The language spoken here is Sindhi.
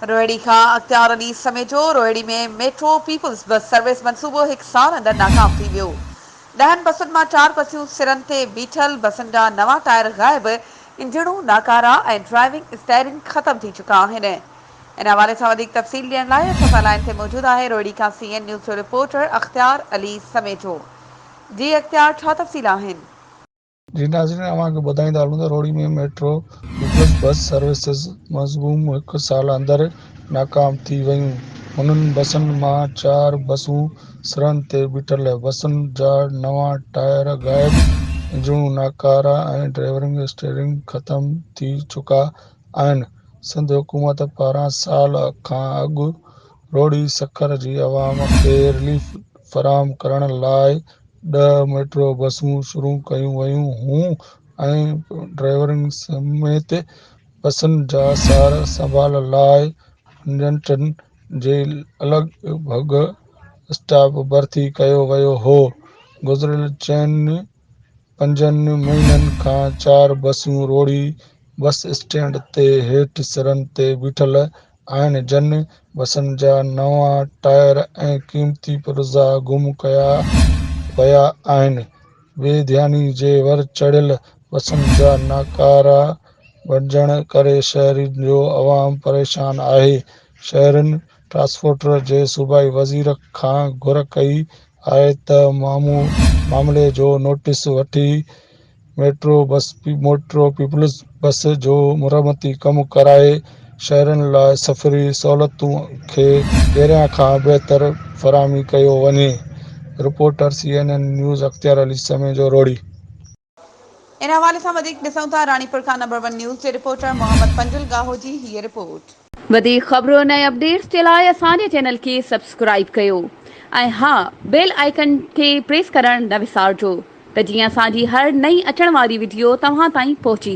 روهڙي کان Ikhtiar Ali Samejo, Rohri ۾ metro peoples bus service منصوبو هڪ سال اندر ناڪام ٿي ويو، ڏهن بسن مان چار بسيون سرن تي بيٺل، بسن جا نوان ٽائر غائب، انجڻون ناڪارا ۽ ڊرائيونگ اسٽيئرنگ ختم ٿي چڪا آهن. ان حوالي سان وڌيڪ تفصيل ڏيڻ لاء اسان سان لائين تي موجود آهي روهڙي کان سي اين نيوز جو رپورٽر اختيار علي سميجو. جي اختيار ڇا تفصيل آهن؟ جي ناظرين اوهان کي ٻڌائيندا هلون ته Rohri ۾ metro peoples bus services مضمون هڪ سال اندر ناڪام ٿي ويون انهن بسن مان چار بسون سرن تي بيٺل بسن جا نوان ٽائر غائب انجڻون ناڪارا ۽ ڊرائيورنگ اسٽيئرنگ ختم ٿي چڪا آهن سنڌ حڪومت پاران سال کان اڳ روهڙي سکر جي عوام کي رليف فراهم ڪرڻ لاء ڏهه ميٽرو بسون شروع ڪيون ويون هيون ۽ ڊرائيورن سميت بسن جا سار سنڀال لاء ايجنٽن جي الڳ ڀڳ اسٽاف ڀرتي ڪيو ويو هو. گذريل چئن پنجن مهينن کان چار بسون روهڙي بس اسٽينڊ تي هيٺ سرن تي بيٺل آهن جن بسن جا نوان ٽائر ۽ قيمتي پرزا گم ڪيا ويا آهن، بي ڌياني جي ور چڙهيل بسن جا ناڪارا بڻجڻ ڪري شهرين جو عوام پريشان آهي، شهرين ٽرانسپورٽ جي صوبائي وزير کان گهر ڪئي آهي ته معاملي جو نوٽيس وٺي ميٽرو بس ميٽرو پيپلز بس جو مرمتي ڪم ڪرائي شهرين لاء سفري سهولتون کي پهريان کان بهتر فراهمي ڪيو وڃي، reporter C N N news Ikhtiar Ali Samejo Rohri. ان حوالي سان وڌيڪ ڏسون ٿا راڻيپور کان نمبر ون نيوز جي رپورٽر محمد پنجل ڳاهو جي هيء رپورٽ. وڌيڪ خبرن ۽ اپڊيٽس جي لاء اسان جي چينل کي سبسڪرائيب ڪيو ۽ ها بيل آئيڪن کي پريس ڪرڻ نه وسارجو ته جيئن اسان جي هر نئين اچڻ واري وڊيو توهان تائين پهچي.